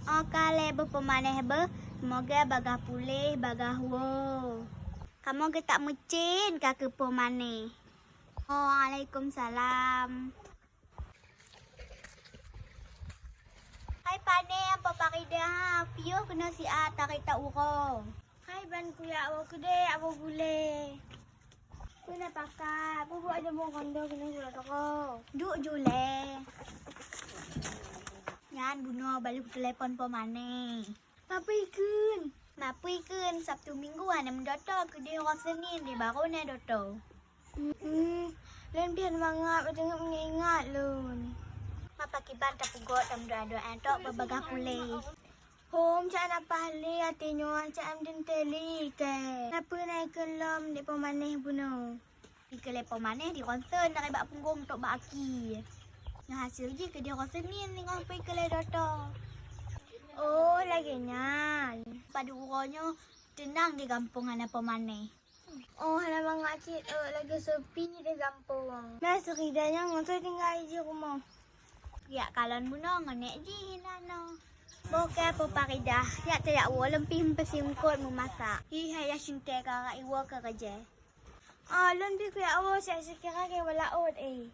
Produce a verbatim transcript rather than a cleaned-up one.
Oh, ka lé beuh Po Maneh beuh, semoga bagah puléh, bagah woe. Kamoe geutak meucén ka keu Po Maneh. Oh, waalaikumsalam. Hai pane Po Paridah, piôh keunoe siat tarék ta uroe. Hai ban kuyak woe keudeh, yak woe gulée. Peue na pakat, peue buet aja boh kondo keunoe uroe toko. Duek julée. Nyan bunoe balu telepon Po Maneh. Mapui kheun. Mapui kheun, Sabtu Minggu hana meudoto, keudeh uroe Senin di barô na doto. Hmm, lôn pih mangat, beuteuingat lôn. Mapa kiban tapeugot tameudoa-doa tok beubagah puléh. Hom cak na pahlé até nyoe cak am teunteli kée. Napeue na ikeu lom dek Po Maneh bunoe? Ikeu lé Po Maneh di ronsen dari bak punggong tok bak aki. Nyoe hasil jih keudeh uroe Senin ningong pui keu lé doto. Oh, lagée nyan. Padub uroe nyoe teunang di gampông hana Po Maneh. Oh, hana mangat cit, oh, lagée sepi di gampông. Meunan Suridah nyoe ngon soe tinggai di rumoh. Yak kalon bunoe ngon nék jih nanoe. Boh kée Po Paridah, yak tayak woe lôn pih meupeusingkot meumasak. Hi hai yah sinte ka rak iwoe keu keujée. Oh, lôn pih kuyak woe siat sikira kée balaôt eh.